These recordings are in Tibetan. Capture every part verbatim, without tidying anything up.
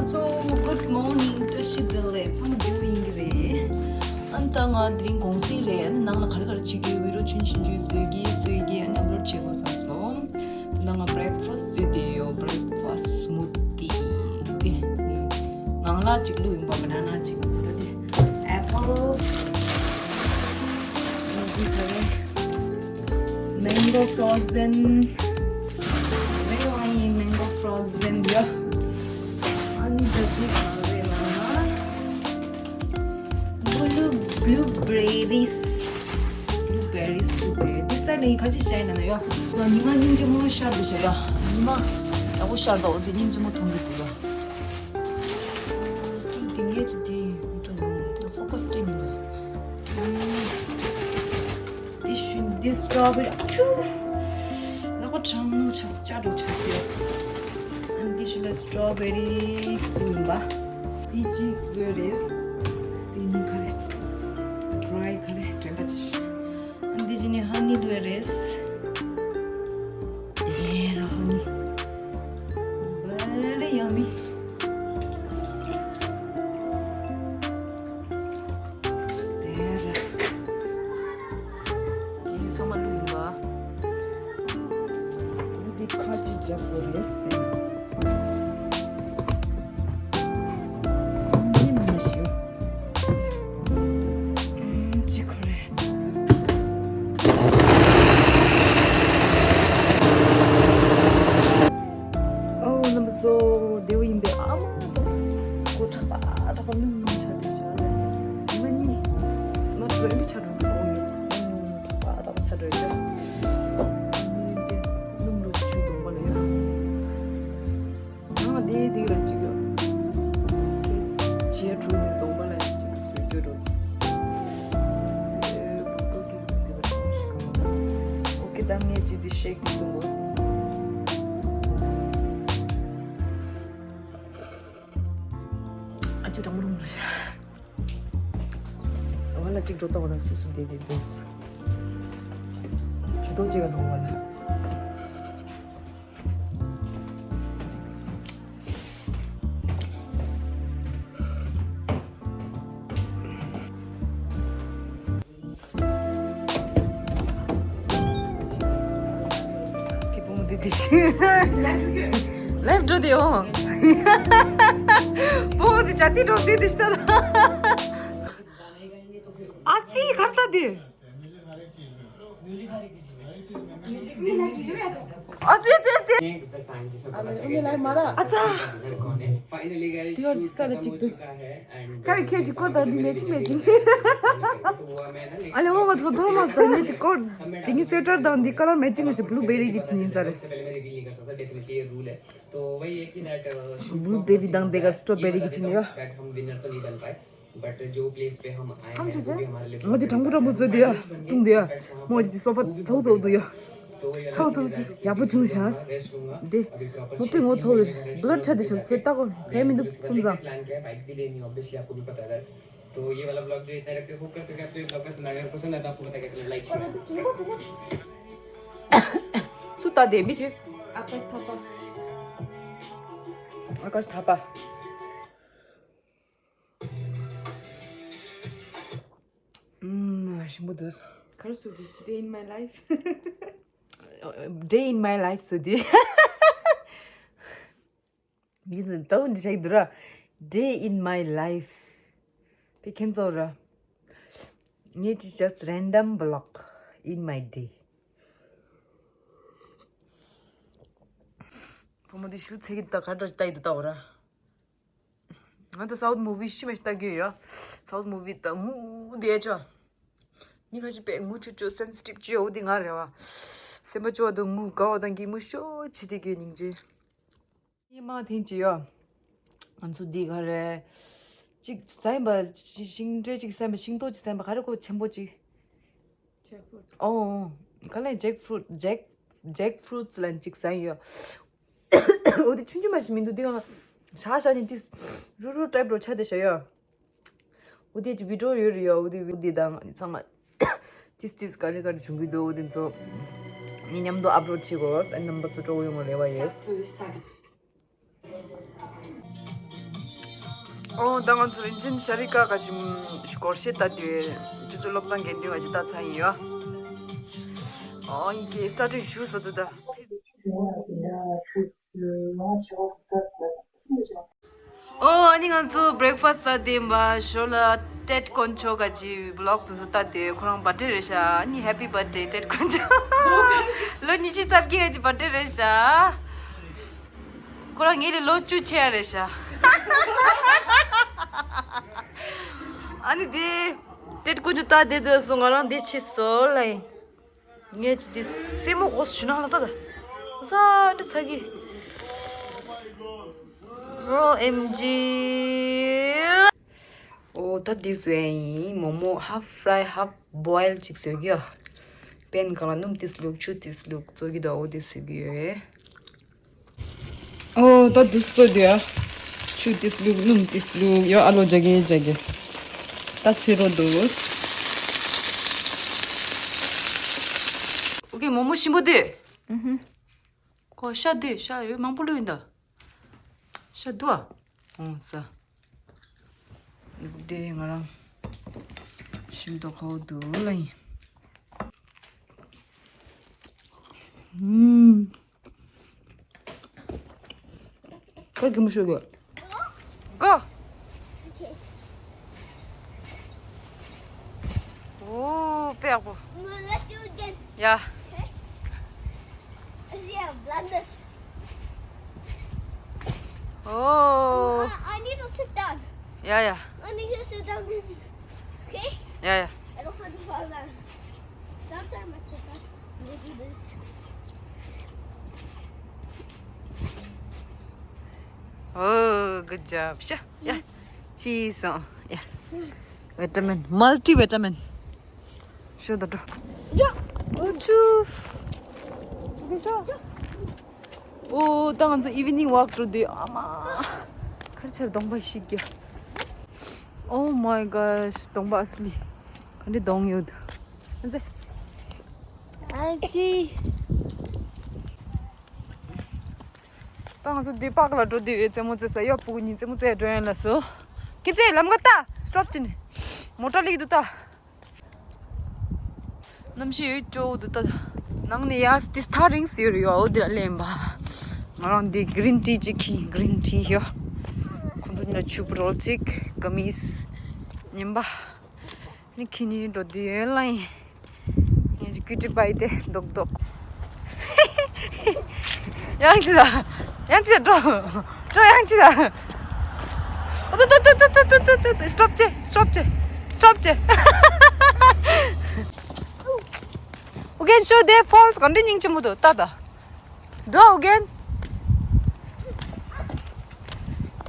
So, good morning. བཀྲ་ཤིས་བདེ་ལེགས། ཚང་མ་བདེ་པོ་ཡིན་གྱི་རེད། ཨ་ནི་ད་ང་དེ་རིང་གུང་སེང་རེད། ཨ་ནི་ནང་ལ་ག་རེ་ག་རེ་བྱེད་ཀྱི་ཡོད། བི་ཌི་ཡོ་ཆུང་ཆུང་ཆུང་བཟོས་ཀྱི་བཟོས་ཀྱི་ཨ་ནི་ཨབ་ལོཌ་བྱེད་དགོས་བསམ་སོང་། ད་ང་བྷི་རེག་ཕ་སི་བཟོས་བསྡད་ཡོད། བྷི་རེག་ཕ་སི་སི་མུ་ཐི་དེ། ངང་ལག་ཅིག་བླུགས་ཡིན་པ། བྷ་ན་ན་ཅིག་ད་དེ་ཨེ་པལ། འདི་ག་རེ། Mango frozen. Very yummy mango frozen. Yeah. And the big blueberries. Blueberries. Blueberries. This side ནས་ཁ་ཅིག་བཤད་ན་ཡོད། ཉི་མ་སྙིང་རྗེ་མོ་ཤར་འདུག་ཤག་ཡ། ཉི་མ་ཡག་པོ་ཤར་འདུག་འོ་དེ་སྙིང་རྗེ་མོ་མཐོང་གི་འདུག་ཡ། དེ་ངས་ཅི་དེ་འགྲོ་ཡོང་དེ་ལ་ཕོ་ཀ་སི་སྤྲད་མི་འདུག་དེ་ཞུ་འདི་སི་ཊོ་བེ་རི། ཨ་ཆུ། ལག་པ་གྲང་མོ་ཆགས་སོང་། ལྕགས་སྒྲོག་ཆགས་སོང་། ཨ་འདི་ཞུ་ལ་སི་ཊོ་བེ་རི་ཡིན་པ། འདི་གཅིག་ཡོད་རེད། འདི་གཉིས་ག་རེ། ཌི་རའི་ག་རེ་དྲན་པ་ཅི་ཤེས། ཨ་འདི་གཅིག་ནི་ཧ་ནི་ཡོད་རེད། དེ་ར་ཧ་ནི། Very yummy. དེ་ར། དེ་ཚང་མ་བླུགས་ཡིན་པ། འདི་ཁ་ཅིག་རྒྱག་དགོས་རེད་ཟེར། འདི་མ་ཞུ། ཅི་ཁོ་རེད། ཨོ་རྣམ་པ་ཚོ། བདེ་པོ་ཡིན་པས། ཨ་མ་ད་གོ་དྲག་པ་དྲག་པ་སྣུམ་སྣུམ་ཆགས་བསྡད་ཤག་ལ། ཉི་མ་གཉིས་སི་མ་ཊི་རེད་ཆགས་འགྲོ་འགྲོ་ཡོད་ཅིག་དྲག་པ་དྲག་པ་ཆགས་འགྲོ་ཡོད་ཅིག་སྣུམ་རུ་ཆུ་གདོང་པ་ལ་ཡོད། ང་དེ་དེ་ར་ཅིག་ཡོད། ཁྱེད་ཁྲོ་མི་གདོང་པ་ལ་ཡང་ཅིག་བཟོས་རྒྱུ་རུ། ཨོ་ཀེ། ད་ངས་ཅི་དེ་ཤེག་དེ་འཐུང་དགོས། ཨ་ཅོ་གྲང་མོ་རུང་རུང་ཤ། འོ་ན་ཅིག་འགྲོ་ལྟ་བ་ན་སུ་སུ་བསྡད་བསྡད་འདུག་ཇུས་གཏོགས་ཅིག་ག་འགྲོ་བ་ན། དེ་བུ་མོ་དེ་དེ་ཤི། ལེབ་འགྲོ་དེ་འོ། བུ་མོ་དེ་ཅ་དེ་འགྲོ་དེ་དེ་ཤི་ད། ཨ་ཙི་གར་ད་དེ། ཨ་ཙི་ཙི་ཙི། ཨ་ཙི། དེ་བར་ས་ལ་གཅིག་ཏུ། ཁ་ཁྱེད་ཀྱི་སྐོར་དང་འདི་མེ་ཅིང་མེ་ཅིང་། ཨ་ལེ་འོ་ང་ཚོ་ཐོ་མ་སི་དང་ངེད་ཀྱི་སྐོར། དེ་གཉིས་སུ་ཊར་དང་འདི་ཀ་ལར་མེ་ཅིང་ཞིག་བླུག་བེ་རི་གི་ཆི་ཉིན་ས་རེད། བུ་བེ་རི་དང་དེ་ག་སི་ཊོ་བེ་རི་གི་ཆི་ཉིན་ཡོད། ཁམ་ཆུ་ཆེ། ང་དེ་དྲང་པོ་དྲང་པོ་བཟོས་དེ་ཡ། བཏུང་དེ་ཡ། མོ་ཅི་དེ་སོ་ཕ་ཚའུ་ཚའུ་དུ་ཡ། ཚའུ་ཚའུ་ཡག་པོ་བྱུང་ཤག་དེ་མོ་པི་ངོ་ཚའུ་ཡོད་རེད། བློར་ཆ་དེ་ཤག་ཁོས་ལྟ་གོ་གས་མི་འདུག་ཀུན་བཟང་། སུ་ལྟ་དེ་མི་ཁྱོད། ཨ་ཀ་ཤ་ཐ་པ། ཨ་ཀ་ཤ་ཐ་པ། ཨུམ། ཞིམ་པོ་འདུག་ག་རེ་ཟེར་དགོས། Day in my life. Day in my life ཟེར་དུས། མི་ཚོས་ལྟ་བུ་འདི་ཆགས་འདུག་ར། Day in my life. པའི་ཁྱེད་ཚོ་ར། ངས་ཅི་just random vlog in my day. བུ་མོ་འདི་ཤུ་ཚེ་གི་ད་ག་འདྲ་ལྟ་ཡི་འདུག་ལྟ་བ་ར། ང་ད་South movie ཤི་མ་ཤི་ལྟ་གི་ཡོད། South movie ད་ངུ་བསྡད་ཆོག་མི་ཁ་ཤས་པས་ངུ་ཆུ་ཆུ་སེན་སི་ཊིབ་ཅི་ཡོད་འོ་འདི་ང་རེད་བ། སེམས་པ་ཅོ་བ་དང་ངུ་དགའ་བ་དང་གི་མུ་ཤོ་ཆི་དེ་གི་སྙིང་རྗེ། ངས་མ་ཐེངས་ཅི་ཡོད། ང་ཚོ་འདི་ག་རེ། གཅིག་ཟ་ཡིན་པ་ཤིང་འབྲས་གཅིག་ཟ་ཡིན་པ་ཤིང་ཏོག་གཅིག་ཟ་ཡིན་པ་ག་རེ་ཁོ་ཆེན་པོ་གཅིག Jackfruit. ཨོ། ག་ལས་jackfruit jack jackfruits ལ་གཅིག་ཟ་ཡོད། འོ་དེ་ཆུང་ཆུང་མ་ཞིག་མི་འདུག་དེ་གང་ཞག་ཞག་ནས་ཏིས་རུ་རུ་ཊའིབ་རོ་ཆ་དེ་ཤ་ཡོད། འོ་དེ་ཅི་བི་ཌིའོ་ཡོད་རེད་ཡོད། འོ་དེ་འོ་དེ་དང་ཚང་མ་ཏིས་ཏིས་ག་རེ་ག་རེ་བྱུང་གི་འདུག་འོ་དེ་ཚོ་ངས་མཉམ་དུ་ཨབ་ལོཌ་བྱེད་དགོས། རྣམ་པ་ཚོ་སྤྲོ་བོ་ཡོང་བ་རེ་བ་ཡོད། ཨོ་ད་ང་ཚོ་རིན་ཆེན་ཤ་རི་ཀ་ག་ཅིམ་སྐོར་བཤད་ལྟ་དུས་ཆུ་ཚོད་སློབ་ཚན་དགེ་འདུན་ག་ཅི་ལྟ་ཚར་ཡིན་ཡོད། ཨོ་ཡི་གེ་སྟ་ཊི་ཞུ་ས་དུ་ད། ཨོ་ཨ་ནི་ང་ཚོ་བྷི་རེག་ཕ་སི་ལྟ་དེ་ཡིན་པ་ཞོར་ལ་ཏེད་དཀོན་མཆོག་ག་ཅིག་བི་ལོག་དེ་ཚོ་ལྟ་དེ་ཁོ་རང་བར་ཐི་ཌེ་རེད་ཤག་ཨ་ནི་ཧེ་པི་བར་ཐི་ཌེ་ཏེད་དཀོན་མཆོག་ལོ་ཉི་ཤུ་རྩ་བརྒྱད་ག་ཅིག་བར་ཐི་ཌེ་རེད་ཤག་ཁོ་རང་ངེད་ལས་ལོ་བཅུ་ཆེ་ཡ་རེད་ཤག་ཨ་ནི་དེ་ཏེད་དཀོན་མཆོག་ལྟ་དེ་དུས་སུ་ང་རང་དེ་ཆེ་སོ་ལ་ཡིན། ངས་ཅི་དེ་སེ་མོ་འོ་ཞུ་ན་ལ་ལྟ་ད། ས་འདྲ་ཚ་གི། ཨོ་ཨེམ་ཇི། ཨོ་ད་དེ་བཟོས་ཡིན། མོག་མོག་half fry half boil ཅིག་བཟོས་གི་ཡ། པེན་གང་ལ་སྣུམ་ཏིས་བླུགས་ཆུ་ཏིས་བླུགས་བཟོ་གི་འདུག་ཨོ་དེ་བཟོས་གི་ཡོད། ཨོ་ད་དུ་བཙོ་དུས་ཨ། ཆུ་ཏིས་བླུགས་སྣུམ་ཏིས་བླུགས་ཡོ། ཨ་ལོ་རྒྱག་གི་རྒྱག་གི། ད་ཚེ་རོ་འདུག་ཨོ་ཀེ་མོག་མོག་ཞིམ་པོ་དུས། ཨུ་ཧུ། ཁོ་ཤ་དུས་ཤ་ཡོད་མང་པོ་བླུགས་ཡིན་ད། ཤ་འདུག་ཨ། ཨོ་ས། དེ་ང་རང་ཞིམ་མདོག་ཁ་བོ་འདུག་ལ་ཡིན། ཨུམ། ཁ་གི་མི་ཤོད་གི། གོ། ཨོ་དཔེ་ཡག་པོ། Let's do it again. Yeah. Okay. Yeah, blend it. Oh. I, I need to sit down. Yeah, yeah. I need to sit down. Okay? Yeah, yeah. I don't want to fall down. Sometimes I sit down. Maybe this. Oh, good job. Sure. Yeah. Cheese. Oh, yeah. Vitamin. Multivitamin. Sure, the door. Yeah. Oh, choo. ཨོ་ད་ང་ཚོ་evening walk འགྲོ་དུས་ཨ་མ། ཁར་ཆར་གདོང་པ་ཞིག་གི། Oh my gosh གདོང་པ་ཨ་སི་ལི། ག་འདྲ་གདོང་ཡོད། ཨ་ཙི། ཨ་ཙི། ད་ང་ཚོ་འདི་པག་ལ་འགྲོ་དུས་རྩེད་མོ་རྩེ་ས་ཡོད། སྤུ་གུ་གཉིས་རྩེད་མོ་རྩེ་འགྲོ་ཡན་ལ་སོ། ཁྱེད་ཚོས་ལམ་ཁ་ལྟ། སི་ཊོབ་བྱས་ནས། མོ་ཊ་སླེབས་འདུག་ལྟ། གནམ་གཤིས་ཡོད་ཅོག་འདུག་ད། ནང་ནས་ཡ་དེ་ཐག་རིང་ཟེར་ཡོད་རེད་ཡ། འོ་དེ་ལ་སླེབས་པ། ང་རང་འདི་green tea ཅིག་ཁྱེར། green tea ཡོད། ཁོང་ཚོ་གཉིས་ལ་ཆུ་བུ་རོལ་ཅིག gummies ཉན་པ། ནི་ཁྱེར་ནས་འགྲོ་དུས་ཡོད་ལ་ཡིན། ངས་ཀུ་ཅི་པའི་དེ་རྡོག་རྡོག་ཡང་ཅི་ལ། ཡང་ཅི་ལ་འགྲོ། འགྲོ་ཡང་ཅི་ལ། ཨོ་ཏོ་ཏོ་ཏོ། སི་ཊོབ་བྱེད། སི་ཊོབ་བྱེད། སི་ཊོབ་བྱེད། ཨོ་རྒྱན་ཤོ་དེ་ཕོལ་སི་ག་འདྲ་སྙིང་རྗེ་མོ་འདུག་ལྟ་ད། འདུག་ཨོ་རྒྱན།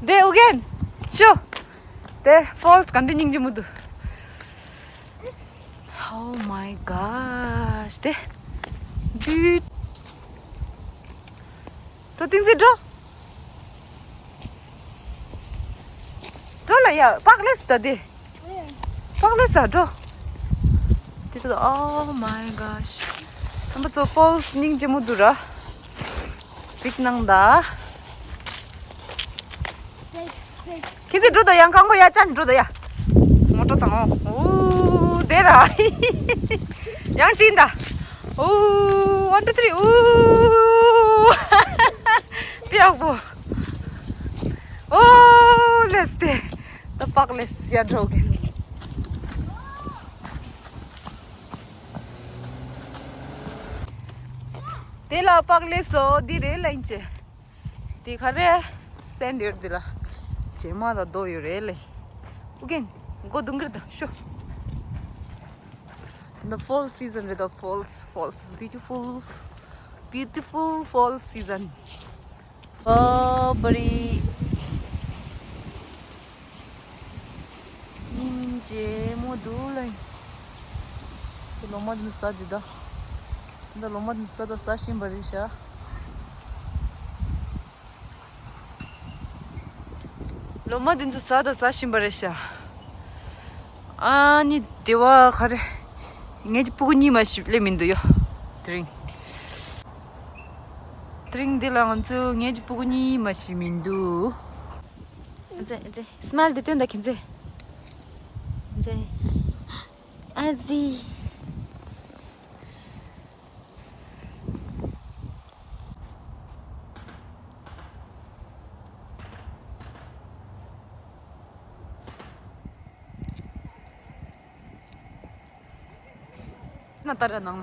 དེ་ཨོ་རྒྱན་ཤོ། དེ་ཕོལ་སི་ག་འདྲ་སྙིང་རྗེ་མོ་འདུག Oh my gosh དེ། འདུག་འགྲོ་ཏིང་ཙི་འགྲོ། འགྲོ་ལ་ཡ། པག་ལེས་ད་དེ། པག་ལེས་ཨ་འགྲོ། དེ་ད། Oh my gosh དམ་པ་ཚོ་ཕོལ་སི་སྙིང་རྗེ་མོ་འདུག་ར། གཟིགས་གནང་ད། ཁྱེད་ཚོས་འགྲོ་ད། ཡང་གང་པོ་ཡ་ཅན་འགྲོ་ད་ཡ། མོ་ཊ་དང་། ཨོ་དེ་ར། ཡང་ཅིན་ད། ཨོ། One, two, three ཨོ། དཔེ་ཡག་པོ། ཨོ་ལེས་དེ། ད་པག་ལེས་ཡ་འགྲོ་གི། དེ་ལ་པག་ལེས་སོ། འདི་རེད་ལ་ཡིན་ཅེ། དེ་ག་རེ། སེན་ཌི་ཡོད་དེ་ལ། བྱེ་མ་དང་རྡོ་ཡོད་རེད་ལེ། ཨུ་རྒྱན། མགོ་རྡུང་གིར་དང་ཤོ། The fall season རེད་ད། Falls, falls, beautiful, beautiful fall season. ཨོ་བ་རི། སྙིང་རྗེ་མོ་འདུག་ལེ། ལོ་མ་འདི་ཟ་འདི་ད། འདི་ལོ་མ་འདི་ཟ་ད་ཟ་བཞིན་པ་རེད་ཤག་ལོ་མ་འདི་ཚོ་ཟ་ད་ཟ་བཞིན་པ་རེད་ཤག་ཨ་ནི་དེ་བ་ག་རེ། ངེད་ཀྱི་སྤུ་གུ་གཉིས་མ་ཞིག་སླེབས་མི་འདུག་ཡོ། དེ་རིང་། དེ་རིང་འདི་ལ་ང་ཚོ་ངེད་ཀྱི་སྤུ་གུ་གཉིས་མ་ཞིག་མི་འདུག་ཨ་ཙི། ཨ་ཙི། སི་མའིལ་དེ་སྟོན་དང་། ཁྱེད་ཚོས། ཨ་ཙི། ཨ་ཙི། ན་ཏར་ནང་ལ།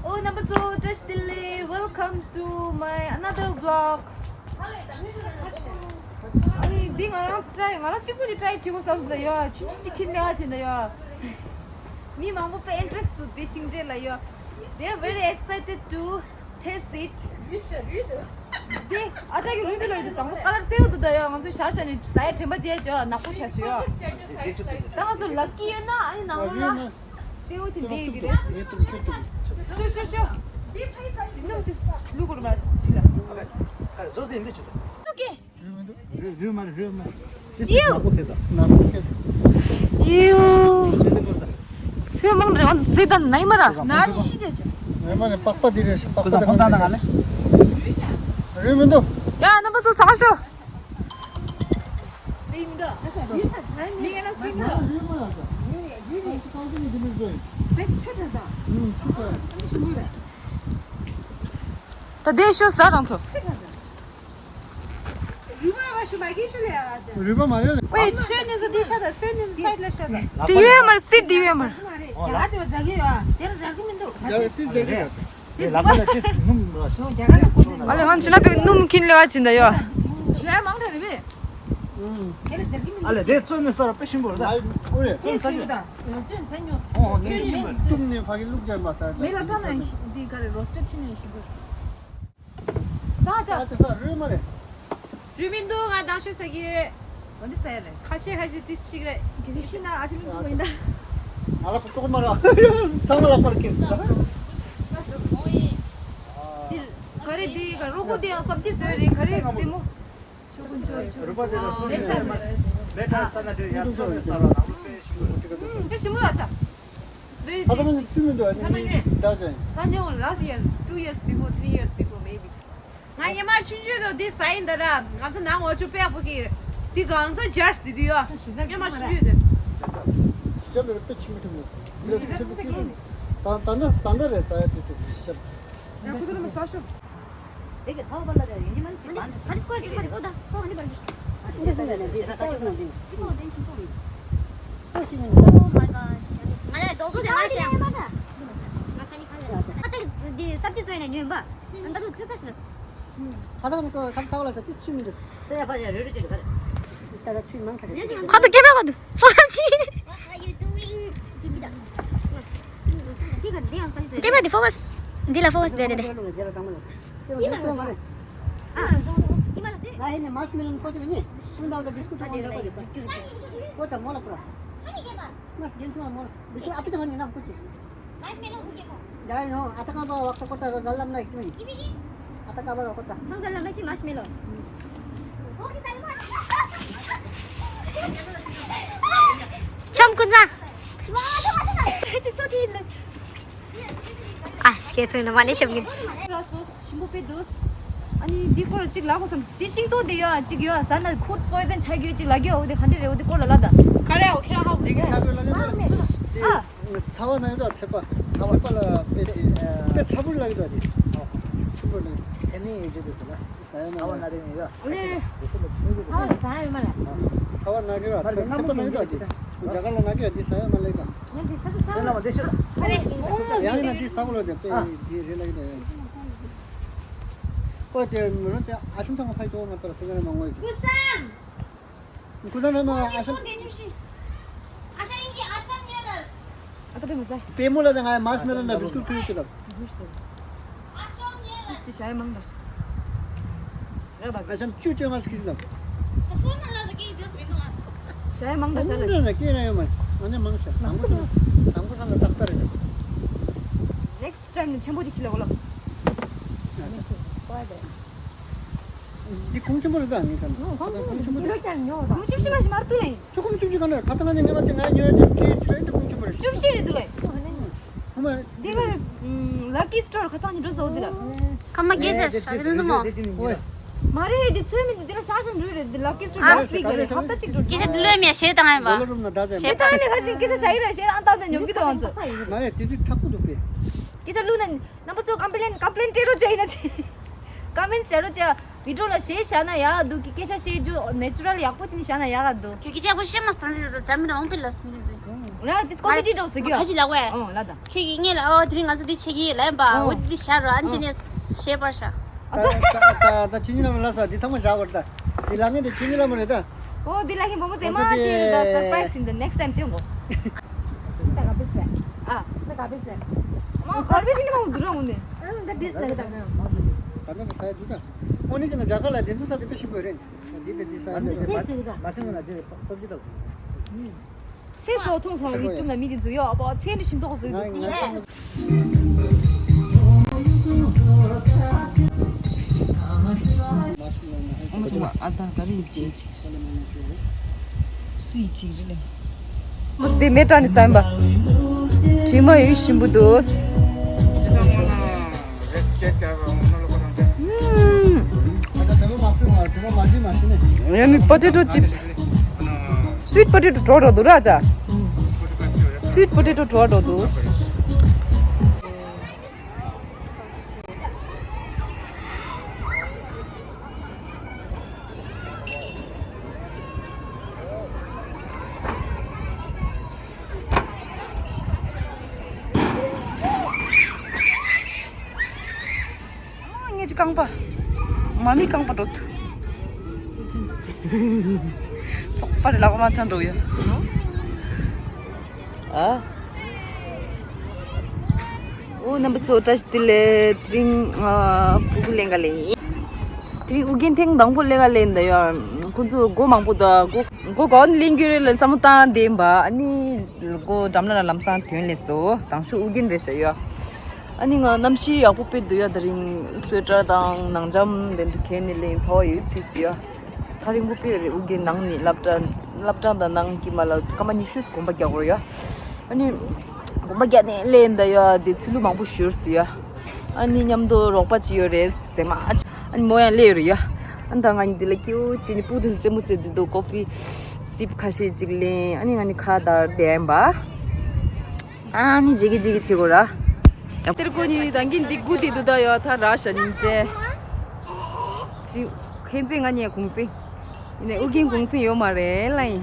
ཨོ་རྣམ་པ་ཚོ། བཀྲ་ཤིས་བདེ་ལེགས། Welcome to my another vlog. ཨ་ནི་འདི་ང་རང་ཊི་རའི། ང་རང་གཅིག་པུ་ཅིག་ཊི་རའི་བྱེད་དགོས་བསམ་སོང་ཡ། ཆུང་ཆུང་ཅིག་ཁྱེར་ནས་ཨ་བྱེད་ན་ཡ། མི་མང་པོ་དཔེ་ཨིན་ཊི་རེ་སི་ཊི་འདུག་འདི་ཤིང་འབྲས་ལ་ཡ། They are very excited to taste it. འདི་ཨ་ཅག་གི་རུས་འདི་ལ་ཡོད་དུས་དང་པོ་ཀ་ལར་སེར་པོ་འདུག་ད་ཡ། ང་ཚོ་ཞག་ཞག་ནས་ཟ་ཡ་དྲན་པ་བརྗེད་བྱས་ནག་པོ་ཆགས་ཤག་ཡ། ད་ང་ཚོ་ལག་ཀི་ཡོད་ན་ཨ་ནི་ནང་ལོགས་ལ་སེར་པོ་ཅིག་འདི་ཡོད་ཀྱི་རེད། ཤོ་ཤོ་ཤོ། སྣུམ་དེ་བླུག་དགོས་རེད་མ་ཅིག་ལ། རུས་མ་རེད། རུས་མ་རེད། ཏི་སི་ནག་པོ་ཁེ་ད། ནག་པོ་ཁེ་ད། ཡིའུ། ཅི་ཟེར་དགོས་ད། ཚོས་མང་རེད། ཨ་ཙི་ད་ནའི་མ་ར། ན་ནི་ཤི་རྒྱ་ཅི། རུས་མ་རེད། པགས་པ་འདི་རེད། པགས་པ། ཁོ་ཚོ་ད་ཕོན་ཐག་ན་ག་ལེ། རུས་མི་འདུག་ཡ་རྣམ་པ་ཚོ་ཟ་ཤོག་རུས་མི་འདུག་ཨ་ཙི་རུས་ད་ཟ་མི་ཡ་ན་ཤི་ན། རུས་མ་ལ་ད། རུས་རུས་རུས། ཨ་ཙི་ཁང་ཚན་ནི་འདི་མི་བཟོ་ཡིན། ཨ་ཆུ་ད་ད། ཨུམ་ཆུ་ད། ཨ་ཆུ་མི་རེད། ད་དེ་ཤོ་ཟ་རང་ཚོ། ཆུ་ད་ད། རུས་པ་མ་ཞུ་མ་གི་ཞུ་ལེ་ཨ་ཅག་རུས་པ་མ་རེད་ལེ། ཝེ་ཆོས་ནས་ཟ་དེ་ཤ་ད། ཆོས་ནས་ཟ་སའིཌ་ལ་ཤ་ད། དེ་ཡོད་མ་རེད། སི་དེ་ཡོད་མ་རེད། རྒྱ་གར་དེ་བ་རྒྱག་གི་ཡོད། དེ་ལ་རྒྱག་གི་མི་འདུག་རྒྱ་གར་དེ་རྒྱག་གི་ཡོད། དེ་ལ་ཁ་ལ་དེ་སྣུམ་ར་ཤ། རྒྱ་གར་ལ་སོང་ད། ཨ་ལེ་ང་ཕྱི་ན་པའི་སྣུམ་ཁྱིན་ལེ་བ་ཅིན་ད་ཡོད། ཆེ་མང་དྲགས་རེད་པས། དེ་ལ་རྒྱག་གི་མི་འདུག་ཨ་ལེ་དེ་བཙོས་ནས་ཟ་ར་དཔེ་ཞིམ་པོ་རེད་ད། ཨོ་རེད། བཙོས་ནས་ཟ་རྒྱུ་ད། བཙོས་ནས་ཟ་རྒྱུ། ཨོ་ནས་ཞིམ་པོ་རེད། བཏུང་ནས་ཕ་གི་བླུགས་བྱས་མ་ཟ་ད། མེ་ལ་ཐ་ན་ཡིན་ཤི་འདི་ག་རེ་རོ་སི་ཊེཌ་ཕྱིན་ན་ཡིན་ཤི་གོ། ས་ཆ། ས་ཆ་ས་རུས་མ་རེད། རུས་མི་འདུག་ང་དང་ཤོད་ཟ་གི་ཡོད། འོ་འདི་ཟ་ཡ་རེད། ཁ་ཤས་ཁ་ཤས་དེ་ཞིག་རེད། གལ་སྲིད་ཤི་ན་ཨ་ཅེ་མིང་ཚོ་མ་ཡིན་ད། ང་ལ་ཁོ་ལྟོགས་མ་ར། ཚང་མ་ལ་པར་ཁེལ་སོང་། འདི་ག་རེ་འདི་ག་རོ་ཁོ་འདི་ཡང་སབ་ཇི་བཟོས་རེད། ག་རེ་རུས་མོ། རུས་པ་དེ་ལ་སོ་སོའི་མེ་ཏར་ས་ན་དུ་ཡར་ཚོ་ནས་ས་ར་ནང་ལོ་དཔེ་ཞིག་ཡོད། དཔེ་ཞིམ་པོ་ཡོད་ཆ། ད་ལྟ་ང་ཚོ་ཚུལ་མི་འདུག་ཨ་ནི་ད་ཅན། ད་ཉེ་བོ་last year, two years before, three years before maybe. ང་ཉི་མ་ཆུང་ཆུང་དུ་འདི་ཟ་ཡིན་ད་ར། ང་ཚོ་ནང་འོ་ཆུ་དཔེ་པོ་གི་འདི་གང་ཚ་ཇར་སི་འདི་དུ་ཡོད། ཉི་མ་ཆུང་ཆུང་དུ། ཞབས་ལ་དཔེ་ཆེན་པོ་ཆེན་པོ། ད་ད་ལྟ་ད་ལྟ་རེད་ཟ་ཡ་དུས་ཚོད་ཞབས། ཡང་ཁོ་ཚོ་ལ་མ་ཟ་ཤོག་དེ་གི་ཚ་བ་པ་ལ་ཡིན་གྱི་མ་ནི་ཅི་མ་ནི། ཨ་ཏི་སྐོར་ཅིག་ཁ་རི་ཀོ་ད་ཁོ་ཨ་ནི་པར་འདི་ས་ཡོད་ན་འདི་ས་ཡོད་ན་འདི་ཁོ་དེ་ཆི་ཁོ་ཡིན། ཁོ་ཤི་མིན། Oh my god. ང་ལ་རྡོག་རྡོག་དེ་མ་ཤེས། ང་ས་ནི་ཁ་ལ་ཨ་ཏི་འདི་སབ་ཅི་ཚོ་ཡིན་ན་ཉོན་པ། ཨ་ད་དུ་ཚོད་ས་ཤི་ལ། ཁ་ཐག་ནི་ཁོ་ཁ་ཚ་བ་ལ་ས་ཏི་ཆུ་མི་འདུག་ཚོད་ཡ་པ་ཡ་རུ་རུ་ཅིག་ཁ་རེ། ད་ད་ཆུ་མང་ཁ་རེ། ཁ་ཐག་སྐེད་པའི་ཁ་ཐུག་ཧྥ་ཅི། What are you doing? སྐེད་པ་འདི་ཧྥོ་ཀས་འདི་ལ་ཧྥོ་ཀས་བྱས་ཏེ། ང་ཧེ་ནས་མར་ཤི་མེ་ལོན་ཁོ་ཚོ་ནི་སུན་ད་འདྲ་ཌིས་ཀོ་ཐོག་འདྲ་པ་རེད། ཁོ་ཚ་མོ་ལ་པ་རེད། ང་རྒན་ཚོ་མོ་ལ་འདི་ཚོ་ཨ་ཕི་ཏ་ཧོན་ནི་ན་ཁོ་ཚོ། ད་ཡིན་ནོ་ཨ་ཏ་ཀ་པ་བ་ཁ་ཁོ་ཏ་རོ་ཛ་ལམ་ན་ཡིན། ཨ་ཏ་ཀ་པ་བ་ཁོ་ཏ། ཁང་ས་ལ་མ་ཅི་མར་ཤི་མེ་ལོན། ཆམ་ཀུན་ཚ། ཨ་སྐད་ཚོད་ན་མ་ནི་ཆམ་ཀུན། ལ་སོ་ཞིམ་པོ་དཔེ་འདུག་ཨ་ནི་འདི་སྐོར་ཅིག་ལབ་དགོས་བསམ། འདི་ཤིང་ཏོག་འདི་ཡོད་ཅིག་ཡོད་ཟ་ན་ཕུཌ་པོའི་ཛན་ཆགས་ཀྱི་ཡོད་ཅིག་ལབ་ཀྱི་ཡོད། འོ་དེ་ག་འདྲ་རེད། འོ་དེ་སྐོར་ལ་ལབ་ད། ག་རེ་འོ་ཁྱེད་རང་ཧ་གོ་གི་ཨ། ཚ་བ་ན་ཡོད་ད་ཚད་པ། ཚ་བ་ལ་དཔེ་དེ་དཔེ་ཚ་པོ་ལབ་ཀྱི་འདུག་དེ་ཆུ་པོ་ལབ་ཀྱི་འདུག་ཚད་མེད་ཡོད་ཅེས་དུ་ཟེར་ན། ཟ་ཡ་མ་ལེ། ཚ་བ་ན་རེ་ཡོད། ཨ་ནི། ཚ་བ་ཟ་ཡ་ཡོད་མ་ལེ། ཚ་བ་ན་གི་ར་ཚ་པ་ན་གི་ར་ཅིག་རྒྱ་གར་ལ་ན་གི་ར་འདི་ཟ་ཡ་མ་ལེ་ག་ང་འདི་ཚ་པོ་ཚ་པོ་ལ་དེ་ཤོད་ད། ཨ་རེ། ཡང་ཡིན་ན་འདི་ཟ་གོ་ལ་དེ་དཔེ་འདི་རེད་ལབ་ཀྱི་འདུག་ཨོ་དེ་མི་རོ་ཅ་ཨ་ཆུང་ཐང་ཕ་ཡི་ཏོ་ང་པར་ཁོ་ན་མ་ངོ་ཡི། ཀུ་སང་། ཀུ་སང་ན་མ་ཨ་ཆུང་། ཨ་ད་པེ་མ་ཟ། པེ་མོ་ལ་ད་ང་མར་ཤི་མེ་ལོན་ན་བིས་ཀུཊ་ཁུར་ཡོད་ཀྱི་ལབ། ཏིས་ཏི་ཤ་ཡ་མང་ད་ཤ། ར་བ། ཨ་ཆམ་ཅུ་ཅོ་ང་སྐྱིད་ལབ། ཤ་ཡ་མང་ད་ཤ་ལ། ང་ནི་མང་ཤ། དང་པོ་དང་པོ་ཚང་ལ་ཏག་ཏག་རེད། Next time ནི་ཆེན་པོ་ཅིག་ཁྱེར་ལ་གོ་ལ། འདི་གོང་ཆེན་པོ་རེད་ད་ངས་ཁ་ན། གོང་ཆེན་པོ་རེད། ཁོང་ཆུབ་ཤི་མ་ཤི་མར་ཏུ་ལེ། ཁྱོད་ཁོང་ཆུབ་ཤི་ག་ནས་ཁ་ཏ་ང་ནས་ངས་མ་ཅི་ང་ཉོ་ཡ་ཅི་ཁྲིད་ཁྲིད་ལ་འདི་གོང་ཆེན་པོ་རེད། ཆུབ་ཤི་རེད་དུ་ལེ། ཁོ་མ། འདི་ག་རེ། ལ་ཀི་སི་ཊོར་ཁ་ཚང་ཉིན་འགྲོ་སོ་འདི་ལ། ཁ་མ་རྒྱལ་ཆེ་ཤ་རེད་ལ་སོ་མ། ཨོ། མ་རེད། འདི་ཚོའི་མི་འདི་འདི་ལ་ཤ་ཤ་འགྲོ་རེད། འདི་ལ་ཀིས་ཊུ་ཨ། ལ་སི་ཝིག་རེད། ཧབ་ཏ་གཅིག་འགྲོ། སྐད་ཆ་འདི་ལོས་མེད་ཞེས་བཏང་ཡིན་པ། བོ་ལོ་རུམ་ན་ད་ཟེར་ཞེས་བཏང་ནས་ཁ་ཅིག་སྐད་ཆ་བཤད་ཀྱི་རེད། ཞེས་ཨང་ཏག་ཏག་ཉོབ་ཀྱི་འདུག་ང་ཚོ། མ་རེད། དེ་དུས་ཐག་པོ་འདུག་པས། སྐད་ཆ་བླུགས་ན་རྣམ་པ་ཚོ་ཀམ་པི་ལེན་ཀམ་པི་ལེན་སྤྲད་རོགས་བྱས་ཡིན་ན་ཅི། ཀམ་མེན་ཊི་བྱ་རོགས་བྱས། བི་ཌི་ཡོ་ལ་ཞེས་བཞག་ན་ཡག་ག་འདུག་གི། སྐད་ཆ་བཤད་རྒྱུ་ནེ་ཅུ་རལ་ཡག་པོ་ཅིག་ནས་བཞག་ན་ཡག་ག་འདུག་ཁྱོད་སྐད་ཆ་ཡག་པོ་བཤད་མ་སོང་། དེ་ད་ཇ་མི་ར་འོང་པི་ལ་སི་མི་དེ་ཚོ། ར་དེ་ཀོ་མེ་ཌི་འདྲ་བོ་ཟེར་གྱི་ཡོད། ཁ་ཅིག་ལབ་པས། ཨོ་ལ་ད། ཁྱོད་ཀྱིས་ངས་ལ་ཨོ་དེ་རིང་ང་ཚོ་འདི་བྱེད་ཀྱི་ཡིན་ལབ་ཡིན་པ། ཨོ། འོ་དེ་འདི་བཞག་རོགས། ཨ་ནི་དེ་ནས་ཞེས་པར་བཞག་ད་ད་ད་ཆུ་ཉི་ལ་མ་ལ་ས་འདི་ཚང་མ་བཞག་པར་ད། འདི་ལ་ངས་འདི་ཆུ་ཉི་ལ་མ་རེད་ད། ཨོ་འདི་ལ་ཧིན་བོ་མོ་ཟེ་མ་ཨོ་ཅི་ད་ད་སར་པ་རའི་སི་ཨིན་ད་ནེག་སི་ཊའིམ་དེ་འོ། ད་ག་པི་ཚེ། ཨ་ད་ག་པི་ཚེ། མ་གར་པེ་ཇི་ནི་མ་འོ་འདུག་ར་འོ་ནི། ཨ་ད་འདི་ལ་ད་ད་ད་ནི་ས་ཡ་འདུག་ད། ཨོ་ནི་ཅི་ན་རྒྱ་གར་ལ་དེ་འདུག་ས་དེ་པེ་ཤི་བོ་རེད། འདི་དེ་འདི་ས་ཡ་འདུག་ད། མ་ཚེ་ན་འདི་སོབ་ཇི་ད། ཚེ་སྲོག་ཐོང་སོང་རིགས་དྲུང་ལ་མི་དེ་ཚོ་ཡོད་པ་ཚེ་འདི་ཤིན་ཏོག་བཟོས་ཟིག་ཨ་མ་ཚང་མ་ཨ་ད་ག་རེ་ཡིན་ཅིག་སུ་ཡིན་ཅིག་རེད་ལེ། མོས་དེ་མེ་ཏྲ་ནི་བསམ་པ། དྲི་མ་ཡོད་ཞིམ་པོ་འདུག་ཡ་མི་པོ་ཏེ་ཊོ་ཅིབ་སི། སུའིཊ་པོ་ཏེ་ཊོ་དྲོ་དྲོ་འདུག་ར་ཅ། སུའིཊ་པོ་ཏེ་ཊོ་དྲོ་དྲོ་འདུག་ངས་ཅི་རྐང་པ། མ་མི་རྐང་པ་འགྲོ་ཐུ། ཚོགས་པ་རེ་ལག་མ་ཆ་འགྲོ་ཡ། ཨ། ཨོ་རྣམ་པ་ཚོ་བཀྲ་ཤིས་བདེ་ལེགས། དེ་རིང་ཨ་ཕྲུ་གུ་ལེན་ག་ལེན་ཡིན། དེ་རིང་ཨུ་རྒྱན་ཐེངས་དང་པོ་ལེན་ག་ལེན་ད་ཡ། ཁོ་ཚོ་སྒོ་མང་པོ་ད་སྒོ་སྒོ་གང་ནས་ལེན་རྒྱུ་རེད་ལ་བསམ་བློ་བཏང་བསྡད་ཡིན་པ། ཨ་ནི་སྒོ་འགྲམ་ལ་ལམ་སང་ཐོན་ལེ་སོ། དང་ཤོག་ཨུ་རྒྱན་རེད་ཤག་ཡ། ཨ་ནི་ང་གནམ་གཤིས་ཡག་པོ་དཔེ་འདུག་ཡ། དེ་རིང་སུའེ་ཊར་དང་ནང་འཇམ་དེ་འདྲ་གྱོན་ནས་ལེན། ཚ་བ་ཡོད་ཚིག་སི་ཡ། ཐག་རིང་པོ་དཔེ་རེད། ཨུ་རྒྱན་ནང་ནས་སློབ་གྲྭ་སློབ་གྲྭ་དང་ནང་གི་མ་ལ་སྐར་མ་ཉི་ཤུ་གོམ་པ་རྒྱག་དགོས་ཡ། ཨ་ནི་གོམ་པ་རྒྱག་ནས་སླེབས་ཡིན་ད་ཡ། དེ་ཚི་ལུ་མང་པོ་ཤོར་སི་ཡ། ཨ་ནི་མཉམ་དུ་རོགས་པ་ཅིག་ཡོད་རེད་ཟེར་མ། ཨ་ནི་མོ་ཡང་སླེབས་རེད་ཡ། ཨ་ནི་ད་ང་གཉིས་འདི་ལ་སྐྱིད་པོ་བྱས་ནས་སྤུ་གུ་དེ་ཚོ་རྩེད་མོ་རྩེ་བསྡད་འདུག་ཀོ་ཕི་སིབ་ཁ་ཤས་ཅིག་ལེན། ཨ་ནི་ང་གཉིས་ཁ་བརྡ་བསྡད་ཡིན་པ། ཨ་ནི་ཇེ་གི་ཇེ་གི་བྱེད་དགོས་ར། ཡང་དེར་ཁོ་གཉིས་ད་གིན་འདི་སྒུག་བསྡད་འདུག་ད་ཡ། ཐག་རག་ཤག་ཉིན་བྱས། ཅི། ཁེན་ཙེ་ང་གཉིས་གུང་སེང་། ཡིན་ནའི་ཨུ་རྒྱན་གུང་སེང་ཡོད་མ་རེད་ལ་ཡིན།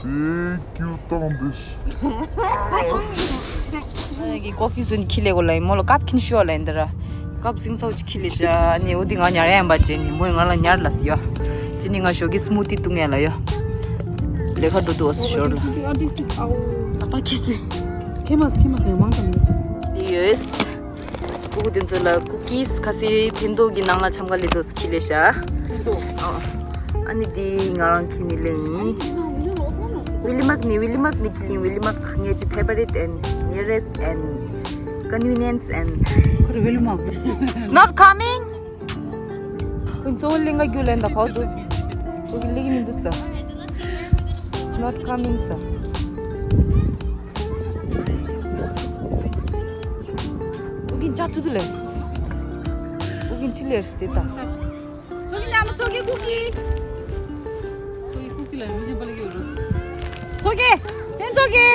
ཞེས་སྐྱིད་བཏང་འདི། ཨ་ནི་ཀོ་ཕི་བཟོས་ནས་ཁྱི་ལས་གོ་ལ་ཡིན། མོ་ལ་ཀབ་ཁྱིན་ཤོག་ལ་ཡིན་འདི་ར། ཀབ་སིང་ཚོགས་ཀྱི་ཁྱི་ལས་ཤ། ཨ་ནི་འོ་འདི་ང་ཉར་ཡ་ཡིན་པ་བྱས་ནི་མོས་ང་ལ་ཉར་ལ་སི་ཡ། དེ་ནི་ང་ཞོགས་ཀྱི་སི་མུ་ཏི་བཏུང་ཡ་ལ་ཡ། ལས་ཀ་འགྲོ་འདུག་ཨ་སི་ཞོར་ལ། ཨ་པ་ཁྱི་སི། ཁེ་མ་སི་ཁེ་མ་སི་མང་ཙམ་ཡོད། ཡོད། སྤུ་གུ་དེ་ཚོ་ལ་ཀུ་ཀིས་ཁ་སི་ཕན་ཐོགས་ཀྱི་ནང་ལ་ཆམ་ག་ལི་ཏོ་སི་ཁྱི་ལས་ཤ། ཨ་ནི་དེ་ང་རང་ཁྱི་ནི་ལེན་ཡིན། ཝི་ལི་མག་ནི་ཝི་ལི་མག་ནི་ཁྱི་ལིན། ཝི་ལི་མག་ངེད་ཀྱི་ཕེ་ཝ་རིཊ་ཨེན་ནི་ཡར་ཨེསི་ཨེན་ཀོན་ཝི་ནི་ཡན་སི་ཨེན། ཁོ་རེ་ཝི་ལི་མག It's not coming. ཁོས་གཙོ་བོ་གླིང་ག་རྒྱུ་ལེན་ད་ཕོག་འདུག་གཙོ་བོ་གླིང་གི་མི་འདུག་ས། It's not coming ས། ཨུ་རྒྱན་ཅག་ཐུ་ཐུ་ལེ། ཨུ་རྒྱན་ཁྲི་ལེར་སྟེ་ད། ཚོགས་ཀྱི་ལ་མ་ཚོགས་ཀྱི་ཀུ་ཀི། ཚོགས་ཀྱི་ཀུ་ཀི་ལ་མི་གཞན་པ་ལ་ཡོད་རུ། ཚོགས་ཀྱི། དེ་ཚོགས་ཀྱི།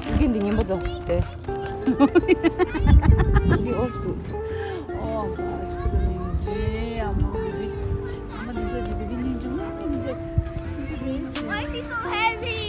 ཀུ་ཀི་འདི་ངན་པ་དོ་དེ། ཀུ་ཀི་ཨོར་དུ། ཨོ་མ་ཤི་དུ་ནི་ཇེ་ཨ་མ་ཀུ་ཀི། ཨ་མ་འདི་ཚོ་ཇི་ཀུ་ཀི་ནི་ཇི་མ་ཀུ་ཀི་ཇེ། Why is he so heavy?